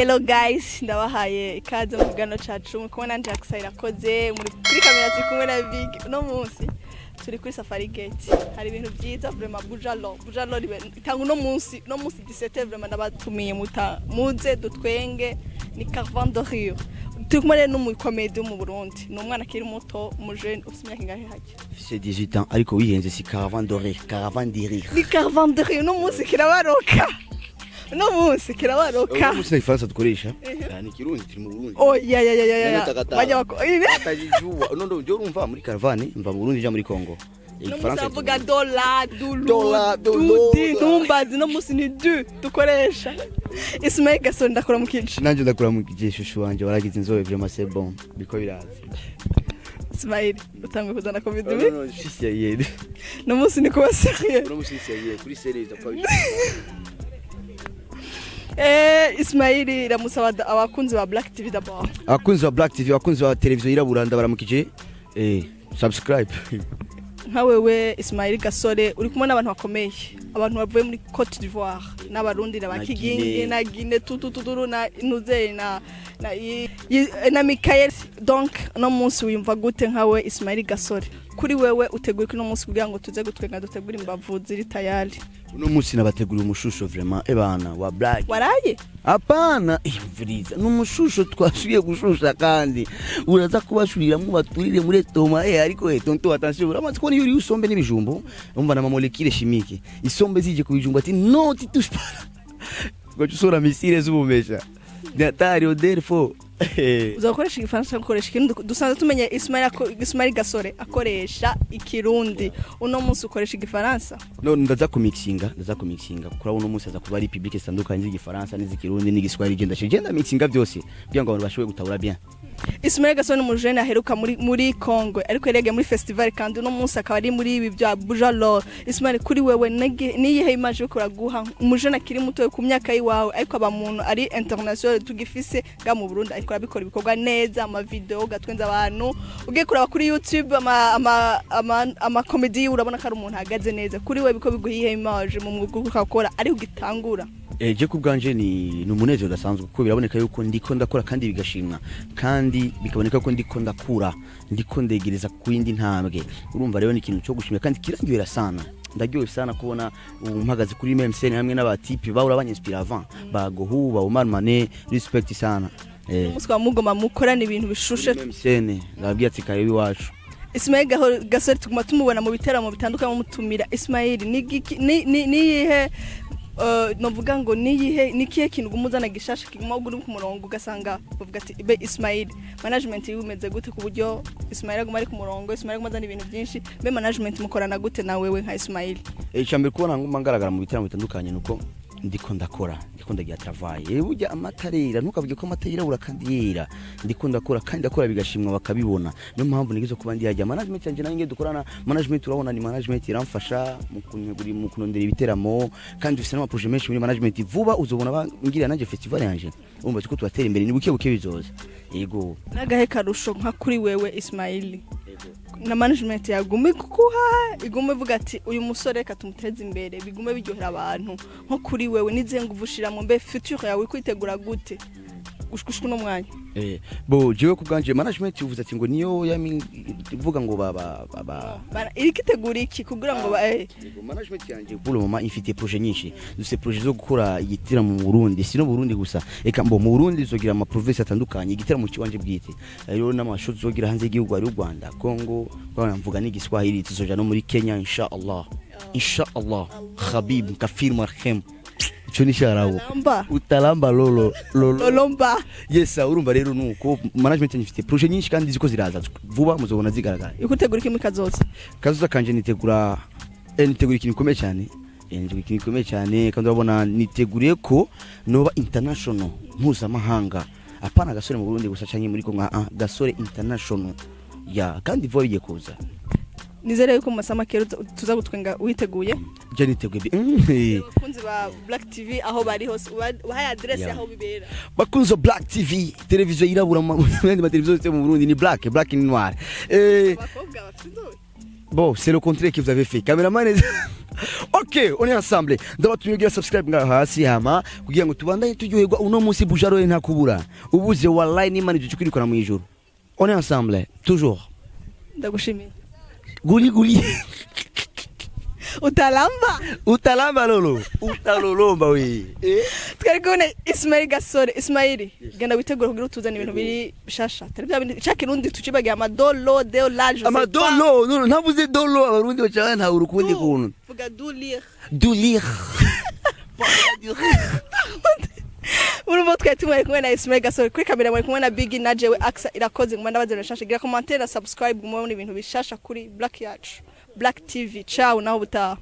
Hello guys, ndabahaye ikaze mu kiganiro cacu. Muri kumwe nanje Aksa Irakoze, muri kuri kamera turi kumwe na Big. Uno munsi turi kuri Safari Gate. Hari ibintu vyiza vraiment. Bujalo, Bujalo itanga uno munsi 17. Vraiment ndabatumiye muta muze dutwenge, ni Caravane de Rire. Turi kumwe rero n'umukomedi wo mu Burundi. Ni umwana akiri muto, umujene ufite imyaka ingahe hake? Mfise 18 ans, ariko wihenze, si Caravane de Rire, Caravane de Rire. Ni Caravane de Rire. Uno munsi kirabaroka. Uno munsi kirabaroka. Uno munsi nta Ifaransa dukoresha. Ah, ni Kirundi, turi mu Burundi. Oh ya ya ya ya ya. Nani takataka? Bajya bako. Atajijua. No, jo urumva muri caravane mva mu Burundi nja muri Congo. No munsi bavuga dola, dulu, Dola, dudi, dola. Ntumbazi, no munsi ni du dukoresha. Ismail Gasore, ndakora mu kici. Nanje ndakura mu gihe, chouchou wanje, waragize inzobe, vraiment c'est bon. Biko biraza. Ismail, utanguye kuzana covid. No, no, je suis sérieux. No munsi ni kuba sérieux. Uno munsi sérieux, kuri sérieux zapfa. Ismail, iramusaba abakunzi ba Black TV d'abord. Abakunzi ba Black TV, abakunzi ba televiziyo yirabura, ndabaramukije. Subscribe. Nka wewe Ismail Gasore, uri kumwe n'abantu bakomeye, abantu bavuye muri Cote d'Ivoire n'Abarundi na Na Bakigingi Guinée. Na Guinée tutututuru na Nuzeye na Michael. Donc no munsi wiyumva gute nkawe Ismail Gasore? Kuri wewe uteguye kuno munsi kugira ngo tuze gutwenga, dutegure imbavu ziri tayari? Uno munsi nabateguriye umushusho vraiment, ebana wa Black. Waraye? Hapana, imvuriza ni umushusho twasubiye gushusha, kandi uraza kubashuriramwo baturire muri estomac. Ariko tonto, attention, uramaze kubona iyo uriye isombe n'ibijumbu, umva na molécule chimique, isombe zije ku bijumbu ati non, tu touches pas, ugaca usora missile z'ubumesha, ni hatari odeur fo. Uzakoresha Igifaransa cyangwa ukoresha Ikirundi? Dusanzwe tumenye Ismail Gasore akoresha Ikirundi. Uno munsi ukoresha Igifaransa? No, ndaza kumixinga kuko urabona uno munsi aza kuba ari public zitandukanye, z'Igifaransa n'iz'Ikirundi n'Igiswahili. Genda mixinga byose kugira ngo abantu bashobore gutahura bien. Ismail Gasore ni umujene aheruka muri Congo, ariko yari yagiye muri festival, kandi uno munsi akaba ari muri ibi bya Bujalor. Ismail, kuri wewe niyihe image uriko uraguha umujene akiri muto ku myaka yiwawe, ariko aba muntu ari international tugifise nga mu Burundi, ariko arabikora ibikorwa neza, ama video gatwenza abantu? Ugiye kuraba kuri YouTube ama comedy, urabona ko ari umuntu ahagaze neza. Kuri wewe biko biguha iyihe image mu mwuga uriko urakora ariko ugitangura? Je ku bwanje ni umunezero udasanzwe, kuko biraboneka yuko ndiko ndakora kandi bigashimwa, kandi bikaboneka ko ndiko ndakura, ndiko ndegereza ku yindi ntambwe. Urumva rero ni ikintu cyo gushimira kandi kirangyohera sana. Ndaryohewe sana kubona ubu mpagaze kuri même scène hamwe n'abatipe bahora banyinspira avant, ba Gohu, ba Omar Mané, respect sana. Umunsi wa mugoma mukorana ibintu bishushe. Kuri même scène ndababwiye ati karibu iwacu. Ismail Gasore tuguma tumubona mu biteramo bitandukanye mutumira. Ismail, ni iyihe novuga ngo niyihe, ni kihe kintu uguma uzana gishasha kiguma uri ku murongo, ugasanga bavuga ati be Ismail, management yiwe imeze gute ku buryo Ismail aguma ari ku murongo, Ismail aguma azana ibintu byinshi? Be management mukorana gute na wewe nka Ismail? Icambere, kubona nguma ngaragara mu bitaramo bitandukanye nuko ndiko ndakora, ndiko ndagira travail. Burya amata arera, ntukavuge ko amata yirabura kandi yera. Ndiko ndakora kandi ndakora bigashimwa, bakabibona. Niyo mpamvu nigeze kuba ndi hajya. Management yanje nanjye dukorana, management urabona ni management iramfasha mu kunegura, mu kunondera ibiteramo, kandi dufise n'ama projet menshi muri management. Vuba uzobona bangira nanje festival yanje. Urumva ko tubatera imbere, ni buke buke bizoza, yego. N'agahe karusho nka kuri wewe Ismail na management yagume kukuha, igume ivuga ati uyu musore reka tumuteze imbere, bigume biryohera abantu? Nko kuri wewe nizihe nguvu ushiramo? Mbe future yawe kwitegura gute gushikushwa uno mwanya? Bo jewe ku bwanje management uvuze ati ngo niyo yami ivuga ngo ba ba ba, ba Iriko itegura iki kugira ngo Yego, management yanje pour le moment ifite projet nyinshi. Dufite projet zo gukora igitaramo mu Burundi, si no Burundi gusa, eka mbo mu Burundi tuzogira ama province atandukanye, igitaramo kiwanje bwite. Rero n'amasho tuzogira hanze y'igihugu, ari u Rwanda, Congo, kwa mvuga n'Igiswahili, tuzoja no muri Kenya insha Allah, insha Allah. Khabib kafir marhem, ico ni sharabu. Lamba. Utalamba lolo lolo. Lolomba. Yes, urumva rero nuko management yanjye ifite projet nyinshi kandi ziko ziraza vuba, muzobona zigaragara. Iriko itegura iki muri kazoza? Kazoza kanje nitegura ikintu gikomeye cyane. Nitegura ikintu gikomeye cyane, kandi urabona niteguriye ko noba international, mpuzamahanga, apana Gasore mu Burundi gusa canke muri Kongo, ah, Gasore international ya, kandi vuba bigiye kuza. Nizere yuko mu masaha make tuza gutwenga witeguye. Je niteguye Abakunzi ba Black TV aho bari hose, ubahaye adresse aho bibera. Bakunzi ba Black TV, televiziyo yirabura mu yandi mateleviziyo yose mu Burundi, ni black, black ni noir. Abakobwa bafite inzobe. Bon, c'est le contraire que vous avez fait. Cameraman. Ok, on est ensemble. Ndabatumiye kugira subscribe ngaho hasi, hama kugira ngo tubandanye turyoherwa uno munsi. Bujaro nta kubura. Ubuze, wallahi n'Imana ije kwirikora mu ijuru. On est ensemble toujours. Ndagushimiye. Guli guli. Utalamba. Utalamba lolo. Utalolomba we. Eh? Twari kubona Ismail Gasore. Ismail, genda witegura kugira utuzane ibintu biri bishasha, atari bya bindi cya Kirundi tucibagiye, amadolo de la je sais pas. Amadolo, no, ntavuze dolo, abarundi baca nta urukundi Du. kuntu. Vuga dulir. Dulir. Urumva twari tumwe kumwe na Ismail Gasore, kuri kamera mwari kumwe na Big na jewe Axa Irakoze. Nguma ndabazana bishasha, gira commentaire na subscribe, mubone ibintu bishasha kuri Black yacu, Black TV. Ciao, naho butaha.